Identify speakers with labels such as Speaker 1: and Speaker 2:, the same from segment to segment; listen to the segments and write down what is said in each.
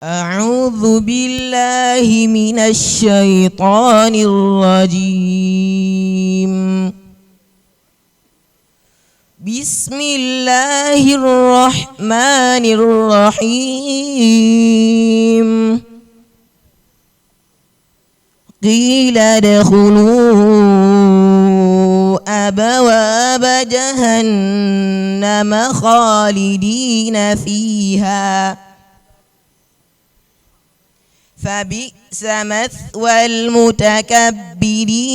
Speaker 1: أعوذ بالله من الشيطان الرجيم. بسم الله الرحمن الرحيم. قيل ادخلوا أبواب جهنم خالدين فيها فبئس مثوى المتكبرين.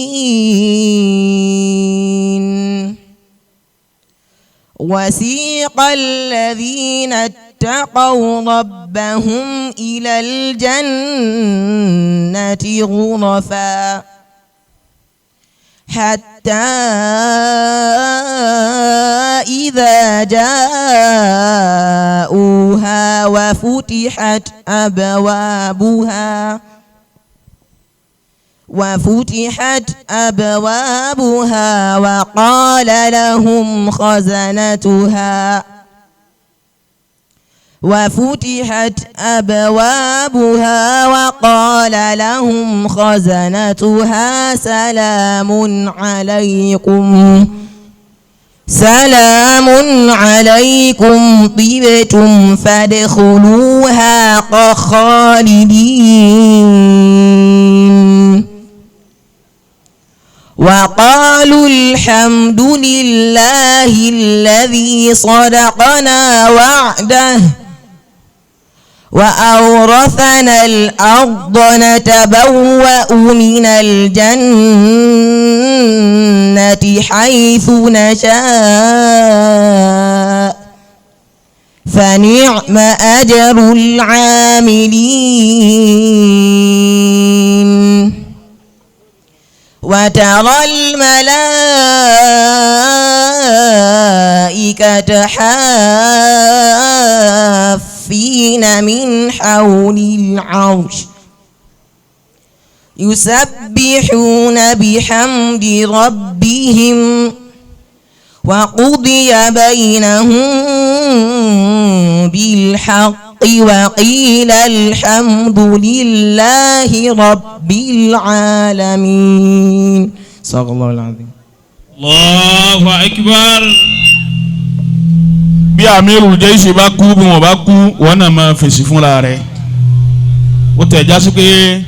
Speaker 1: وسيق الذين اتقوا ربهم إلى الجنة غرفا حتى إذا جاءوها وفتحت أبوابها وقال لهم خزنتها وفتحت أبوابها وقال لهم خزنتها سلام عليكم سلام عليكم طبتم فادخلوها خالدين. وقالوا الحمد لله الذي صدقنا وعده وأورثنا الأرض نتبوأ من الجنة حيث نشاء فنعم أجر العاملين. وترى الملائكة حافين من حول العرش يسبحون بحمد ربهم وقضي بينهم بالحق وقيل الحمد لله رب العالمين. صدق الله العظيم.
Speaker 2: Allahu akbar.
Speaker 3: Bí Amirul Jaishi bá kú, bí wọn bá kú, wọn náà máa fèsì fúnra rẹ̀. Ó tẹ̀ já sí pé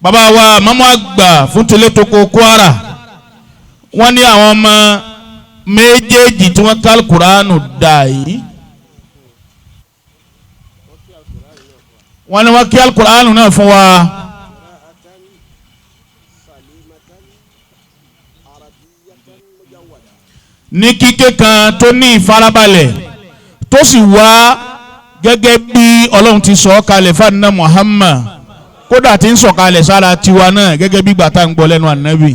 Speaker 3: bàbá wa mọ́mọ́ àgbà fún Tẹ̀létoko Kwara, wọ́n ní àwọn ọmọ méjèèjì tí wọ́n ká Kùránù dà yìí, wọ́n ní wọ́n kí Al-Kùránù náà fún wa. Ní kíké kan tó ní ìfarabalẹ̀ tó sì wá gẹ́gẹ́ bí Ọlọ́run ti sọ kalẹ̀ fún Muhammad, kódà tí ń sọ̀kalẹ̀ sára tiwa náà gẹ́gẹ́ bí gbàtà ń gbọ́ lẹ́nu ànábì.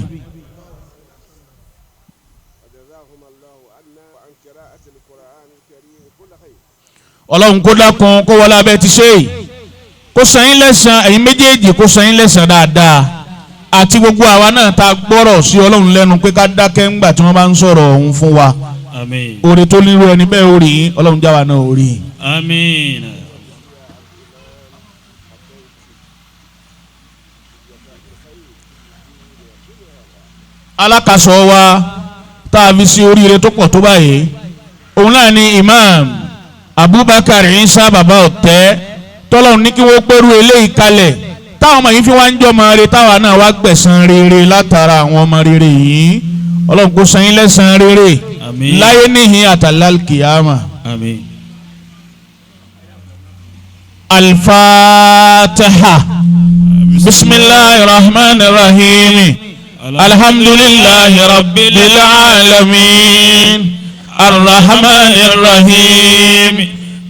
Speaker 3: Ọlọ́run kó dákun kó wọlé abẹ́ ti ṣe kó san yín lẹ́san, ẹ̀yin méjèèjì kó san yín lẹ́san dáadáa, àti gbogbo àwa náà ta gbọ́rọ̀ sí Ọlọ́run lẹ́nu pé ká dákẹ́ ńgbà tí wọ́n bá ń sọ̀rọ̀ ọ̀hún fún wa.
Speaker 2: Àmín.
Speaker 3: Oore tó nírú ẹni bẹ́ẹ̀ ó rí, Ọlọ́run jáwa náà ó rí.
Speaker 2: Àmín.
Speaker 3: Alákàsọ wa tá a fi sí oríire tó pọ̀ tó báyìí, òun náà ni Imam Abubakar Isa baba ọ̀tẹ́, tọ́lọ́run ní kí wọ́n pẹ́rú eléyìí kalẹ̀ táwọn ọmọ yìí fi wá ń jọ ọmọ rere, táwa náà wá gbẹ̀san rere látara àwọn ọmọ rere yìí. Ọlọ́run kó san yín lẹ́san rere láyé níhìn àtàlál kìyàmà.
Speaker 2: Àmín.
Speaker 3: Al-Fatiha. Bismillahir rahmanir rahim. Alhamdulillahi rabbil alamin. Arrahmanir rahim.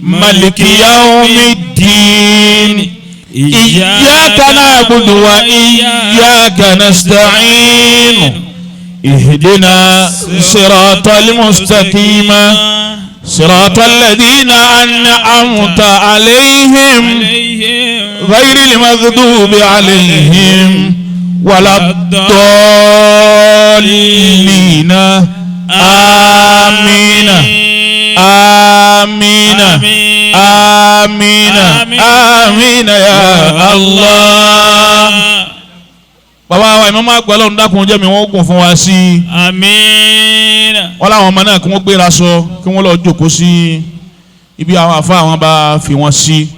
Speaker 3: Maliki yawmiddin. إياك نعبد وإياك نستعين. اهدنا صراط المستقيم صراط الذين أنعمت عليهم غير المغضوب عليهم ولا الضالين. آمين. Amina.
Speaker 2: Àmín.
Speaker 3: Amina.
Speaker 2: Àmín.
Speaker 3: Amina ya Allah. Bàbá wa ìmọ̀mọ́ àgbà, Ọlọ́run dákun jẹ́ mi wọ́n gùn fún wa sí i.
Speaker 2: Àmín.
Speaker 3: Wọ́n láwọn ọmọ náà kí wọ́n gbéra sọ kí wọ́n lọ jókòó sí ibi àwọn àfa àwọn bá fi wọ́n sí.